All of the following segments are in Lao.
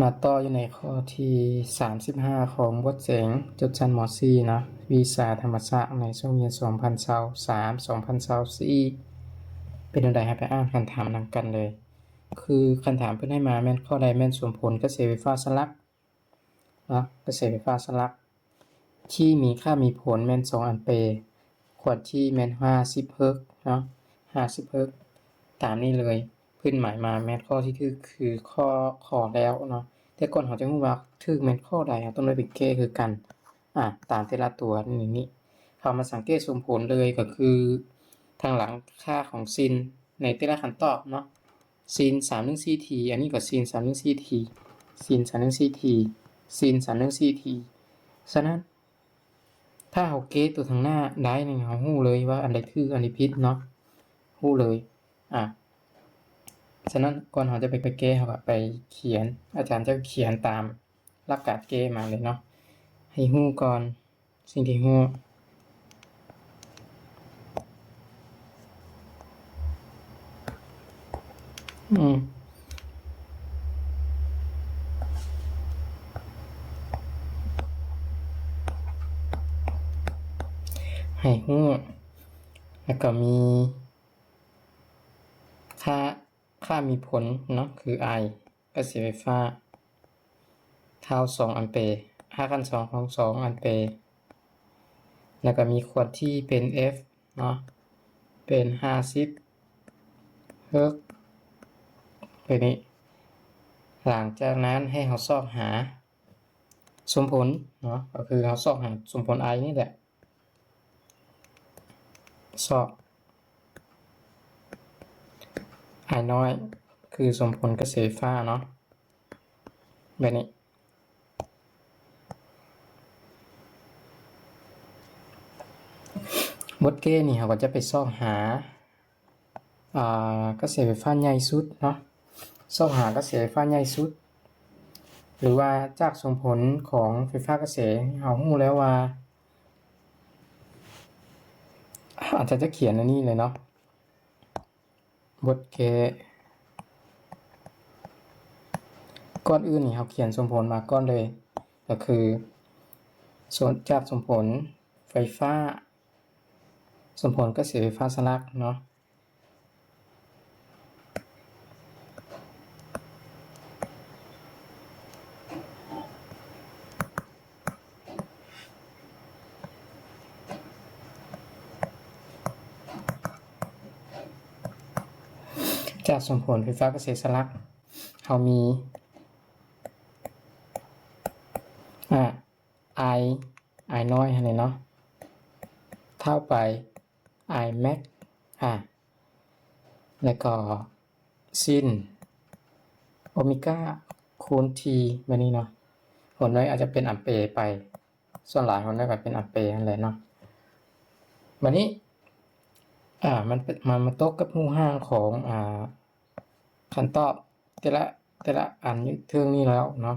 ມາຕໍ່ຢູ່ໃນຂໍ້ທີສາມສິບຫ້າຂອງບົດເສັງຈົບຊັ້ນ ມ.ສີ່ ເນາະ ວິຊາທຳມະຊາດ ໃນຊ່ວງຮຽນສອງພັນຊາວສາມ ສອງພັນຊາວສີ່ ເປັນແນວໃດ ເຮົາໄປອ່ານຄັນຖາມນຳກັນເລີຍ. ຄືຄັນຖາມເພິ່ນໃຫ້ມາແມ່ນຂໍ້ໃດແມ່ນສົມຜົນກະແສໄຟຟ້າສະຫຼັກເນາະ ກະແສໄຟຟ້າສະຫຼັກ ທີ່ມີຄ່າມີຜົນແມ່ນສອງອຳເປ, ຄວາມຖີ່ແມ່ນຫ້າສິບເຮີກເນາະ ຫ້າສິບເຮີກ ຕາມນີ້ເລີຍ. ເພິ່ນໝາຍມາແມ່ນຂໍ້ທີ່ຖືກຄືຂໍ້ ຂໍ້ແລ້ວເນາະ. ແຕ່ກ່ອນເຮົາຈະຮູ້ວ່າຖືກແມ່ນຂໍ້ໃດ ເຮົາຕ້ອງໄດ້ໄປແກ້ຄືກັນ ອາ ຕາມແຕ່ລະຕົວນີ້. ເຮົາມາສັງເກດສົມຜົນເລີຍ ກໍຄືທາງຫຼັງຄ່າຂອງຊິນໃນແຕ່ລະຄຳຕອບເນາະ. ຊິນສາມໜຶ່ງສີ່ທີ ອັນນີ້ກໍຊິນສາມໜຶ່ງສີ່ທີ ຊິນສາມໜຶ່ງສີ່ທີ ຊິນສາມໜຶ່ງສີ່ທີ. ສະນັ້ນ ຖ້າເຮົາແກ້ຕົວທາງໜ້າໄດ້ນີ້ ເຮົາຮູ້ເລີຍວ່າອັນໃດຖືກ ອັນໃດຜິດເນາະ ຮູ້ເລີຍ. ອາ ສະນັ້ນ ກ່ອນເຮົາຈະໄປ ໄປແກ້ ເຮົາກໍໄປຂຽນ ອາຈານຈະຂຽນຕາມຫຼັກການແກ້ມາເລີຍເນາະ ໃຫ້ຮູ້ກ່ອນ. ສິ່ງທີ່ຮູ້ ອືມ ໃຫ້ຮູ້ ແລ້ວກໍມີຄ່າ ຄ່າມີຜົນເນາະ ຄື I ກະແສໄຟຟ້າເທົ່າສອງອຳເປ, ຮາກຂັ້ນສອງຂອງສອງອຳເປ, ແລ້ວກໍມີຄວາມຖີ່ເປັນ F ເນາະ ເປັນຫ້າສິບເຮີກ ແບບນີ້. ຫຼັງຈາກນັ້ນໃຫ້ເຮົາຊອກຫາສົມຜົນເນາະ ກໍຄືເຮົາຊອກຫາສົມຜົນ I ນີ້ແຫຼະ. ຊອກ I ນ້ອຍ ຄືສົມຜົນກະແສໄຟຟ້າເນາະ ແບບນີ້. ບົດແກ້ນີ້ເຮົາກໍຈະໄປຊອກຫາ ອ່າ ກະແສໄຟຟ້າໃຫຍ່ສຸດເນາະ ຊອກຫາກະແສໄຟຟ້າໃຫຍ່ສຸດ ຫຼືວ່າຈາກສົມຜົນຂອງໄຟຟ້າກະແສ ເຮົາຮູ້ແລ້ວວ່າ ອາຈານຈະຂຽນອັນນີ້ເລີຍເນາະ ບົດແກ້. ກ່ອນອື່ນນີ້ເຮົາຂຽນສົມຜົນມາກ່ອນເລີຍ ກໍຄື ສ່ວນ ຈາກສົມຜົນໄຟຟ້າ ສົມຜົນກະແສໄຟຟ້າສະຫຼັກເນາະ ຈາກສົມຜົນໄຟຟ້າກະແສສະຫຼັກ ເຮົາມີ ອາ I I ນ້ອຍຫັ້ນແຫຼະເນາະ ເທົ່າໄປ I max ອາ ແລ້ວກໍຊິນໂອເມກາຄູນທີ ແບບນີ້ເນາະ. ຫົວໜ່ວຍອາດຈະເປັນອຳເປໄປ ສ່ວນຫຼາຍຫົວໜ່ວຍກໍເປັນອຳເປຫັ້ນແຫຼະເນາະ. ບາດນີ້ ອາ ມັນ ມັນມາຕົກກັບຮູບຮ່າງຂອງ ອາ ຄຳຕອບ ແຕ່ລະ ແຕ່ລະອັນຢູ່ເທິງນີ້ແລ້ວເນາະ.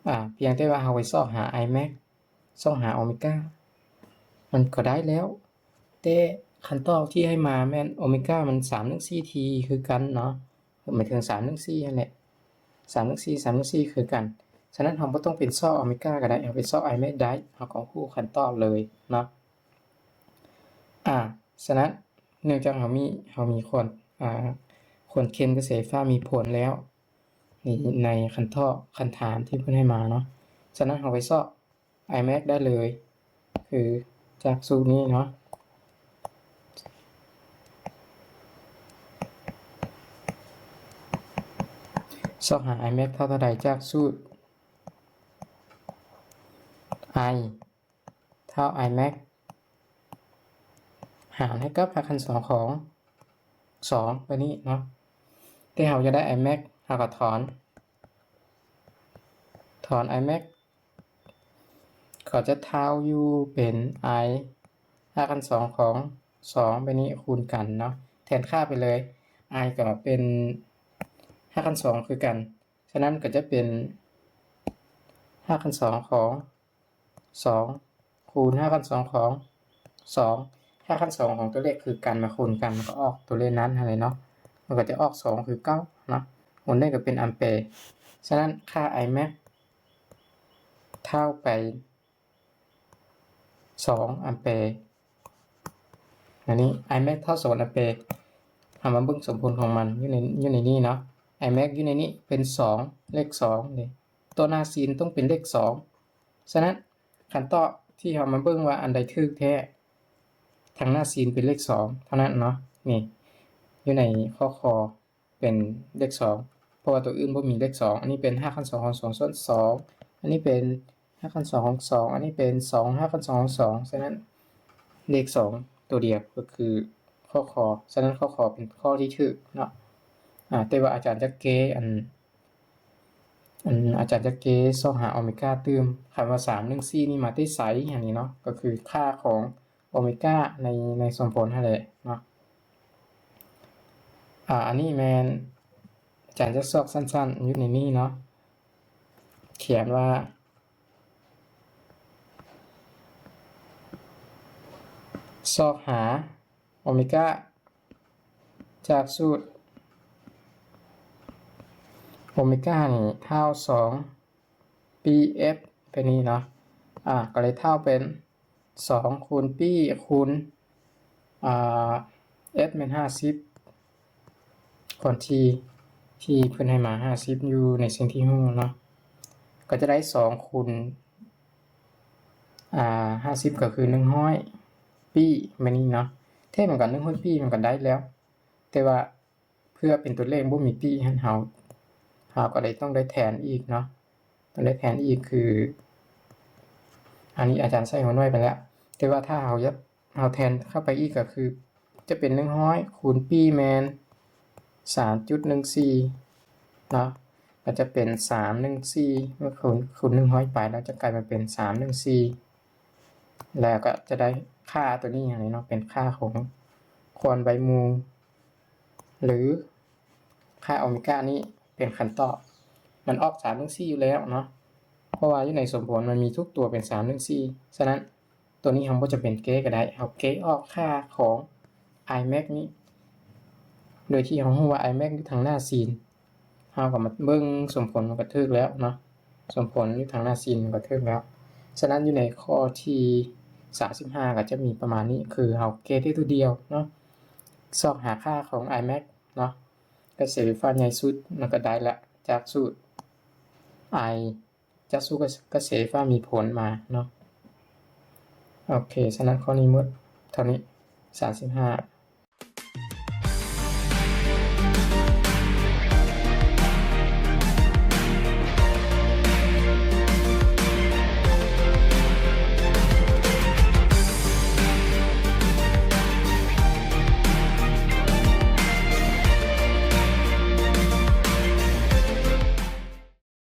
ອາ ພຽງແຕ່ວ່າເຮົາໄປຊອກຫາ I max ຊອກຫາໂອເມກາ ມັນກໍໄດ້ແລ້ວ. ແຕ່ຄຳຕອບທີ່ໃຫ້ມາແມ່ນໂອເມກາມັນສາມໜຶ່ງສີ່ທີຄືກັນເນາະ ໝາຍເຖິງສາມໜຶ່ງສີ່ຫັ້ນແຫຼະ ສາມໜຶ່ງສີ່ ສາມໜຶ່ງສີ່ຄືກັນ. ສະນັ້ນເຮົາບໍ່ຕ້ອງໄປຊອກໂອເມກາກໍໄດ້ ເຮົາໄປຊອກ I max ໄດ້ ເຮົາກໍຮູ້ຄຳຕອບເລີຍເນາະ. ອາ ສະນັ້ນ ເນື່ອງຈາກເຮົາມີ ເຮົາມີຄວາມ ອາ ຄວາມເຄັ່ງກະແສໄຟຟ້າມີຜົນແລ້ວ ໃນ ໃນຄຳຕອບ ຄຳຖາມທີ່ເພິ່ນໃຫ້ມາເນາະ. ສະນັ້ນເຮົາໄປຊອກ I max ໄດ້ເລີຍ ຄືຈາກສູດນີ້ເນາະ ຊອກຫາ I max ເທົ່າ ເທົ່າໃດ ຈາກສູດ I ເທົ່າ I max ຫານໃຫ້ກັບຮາກຂັ້ນສອງຂອງສອງ ແບບນີ້ເນາະ. ແຕ່ເຮົາຢາກໄດ້ I max ເຮົາກໍຖອນ ຖອນ I max ກໍຈະເທົ່າຢູ່ເປັນ I ຮາກຂັ້ນສອງຂອງສອງ ແບບນີ້ ຄູນກັນເນາະ. ແທນຄ່າໄປເລີຍ I ກໍເປັນຮາກຂັ້ນສອງຄືກັນ. ສະນັ້ນກໍຈະເປັນຮາກຂັ້ນສອງຂອງສອງ ຄູນຮາກຂັ້ນສອງຂອງສອງ ຮາກຂັ້ນສອງຂອງຕົວເລກຄືກັນມາຄູນກັນ ມັນກໍອອກຕົວເລກນັ້ນຫັ້ນແຫຼະເນາະ. ມັນກໍຈະອອກສອງຄືເກົ່າເນາະ. ໂອເນກກໍເປັນອຳເປ. ສະນັ້ນຄ່າ I max ເທົ່າໄປ ສອງອຳແປ. ອັນນີ້ I max ເທົ່າສອງອຳແປ. ເຮົາມາເບິ່ງສົມຜົນຂອງມັນຢູ່ໃນ ຢູ່ໃນນີ້ເນາະ. I max ຢູ່ໃນນີ້ເປັນສອງ ເລກສອງເດ້. ຕົວໜ້າຊີນຕ້ອງເປັນເລກສອງ. ສະນັ້ນ ຄຳຕອບທີ່ເຮົາມາເບິ່ງວ່າອັນໃດຖືກແທ້ ທາງໜ້າຊີນເປັນເລກສອງເທົ່ານັ້ນເນາະ. ນີ້ ຢູ່ໃນຂໍ້ ຄ ເປັນເລກສອງ ເພາະວ່າຕົວອື່ນບໍ່ມີເລກສອງ. ອັນນີ້ເປັນຮາກຂັ້ນສອງຂອງສອງສ່ວນສອງ ອັນນີ້ເປັນຮາກຂັ້ນສອງຂອງສອງ ອັນນີ້ເປັນສອງຮາກຂັ້ນສອງຂອງສອງ. ສະນັ້ນເລກສອງຕົວດຽວກໍຄືຂໍ້ ຄ. ສະນັ້ນຂໍ້ ຄ ເປັນຂໍ້ທີ່ຖືກເນາະ. ອາ ແຕ່ວ່າອາຈານຈະແກ້ອັນ ອັນ ອາຈານຈະແກ້ຊອກຫາໂອເມກາຕື່ມ ຄຳວ່າສາມໜຶ່ງສີ່ນີ້ມາແຕ່ໃສ ອັນນີ້ເນາະ ກໍຄືຄ່າຂອງໂອເມກາໃນ ໃນສົມຜົນຫັ້ນແຫຼະເນາະ. ອາ ອັນນີ້ແມ່ນອາຈານຈະຊອກສັ້ນໆຢູ່ໃນນີ້ເນາະ ຂຽນວ່າ ຊອກຫາໂອເມກາຈາກສູດໂອເມການີ້ເທົ່າສອງປີ F ແບບນີ້ເນາະ. ອາ ກໍເລີຍເທົ່າເປັນ ສອງຄູນປີຄູນ ອາ F ແມ່ນຫ້າສິບ ຄວາມຖີ່ທີ່ເພິ່ນໃຫ້ມາຫ້າສິບ ຢູ່ໃນສິ່ງທີ່ຮູ້ເນາະ ກໍຈະໄດ້ສອງຄູນ ອາ ຫ້າສິບ ກໍຄືໜຶ່ງຮ້ອຍປີ ແບບນີ້ເນາະ. ແທ້ມັນກໍໜຶ່ງຮ້ອຍປີມັນກໍໄດ້ແລ້ວ ແຕ່ວ່າ ເພື່ອເປັນຕົວເລກບໍ່ມີປີຫັ້ນ ເຮົາ ເຮົາກໍໄດ້ ຕ້ອງໄດ້ແທນອີກເນາະ ຕ້ອງໄດ້ແທນອີກ ຄື ອັນນີ້ອາຈານໃສ່ຫົວໜ່ວຍໄປແລ້ວ ແຕ່ວ່າຖ້າເຮົາຢາກ ເຮົາແທນເຂົ້າໄປອີກ ກໍຄືຈະເປັນໜຶ່ງຮ້ອຍຄູນປີແມ່ນສາມຈຸດໜຶ່ງສີ່ເນາະ ກໍຈະເປັນສາມໜຶ່ງສີ່ ເມື່ອຄູນ ຄູນໜຶ່ງຮ້ອຍໄປ ແລ້ວຈະກາຍມາເປັນສາມໜຶ່ງສີ່ ແລ້ວກໍຈະໄດ້ຄ່າຕົວນີ້ເນາະ ເປັນຄ່າຂອງຄວາມໄວໝູ່ ຫຼື ຄ່າໂອເມການີ້ເປັນຄຳຕອບ ມັນອອກສາມໜຶ່ງສີ່ຢູ່ແລ້ວເນາະ ເພາະວ່າຢູ່ໃນສົມຜົນມັນມີທຸກຕົວເປັນສາມໜຶ່ງສີ່ ສະນັ້ນຕົວນີ້ເຮົາບໍ່ຈຳເປັນແກ້ກໍໄດ້ ເຮົາແກ້ອອກຄ່າຂອງ I max ນີ້ ໂດຍທີ່ເຮົາຮູ້ວ່າ I max ຢູ່ທາງໜ້າຊີນ ເຮົາກໍມາເບິ່ງສົມຜົນມັນກໍຖືກແລ້ວເນາະ ສົມຜົນຢູ່ທາງໜ້າຊີນມັນກໍຖືກແລ້ວ. ສະນັ້ນຢູ່ໃນຂໍ້ທີສາມສິບຫ້າກໍຈະມີປະມານນີ້ ຄືເຮົາແກ້ໄດ້ຕົວດຽວເນາະ ຊອກຫາຄ່າຂອງ I max ເນາະ ກະແສໄຟຟ້າໃຫຍ່ສຸດ ມັນກໍໄດ້ລະ ຈາກສູດ I ຈາກສູດກະແສໄຟຟ້າມີຜົນມາເນາະ. ໂອເຄ ສະນັ້ນຂໍ້ນີ້ໝົດເທົ່ານີ້ ສາມສິບຫ້າ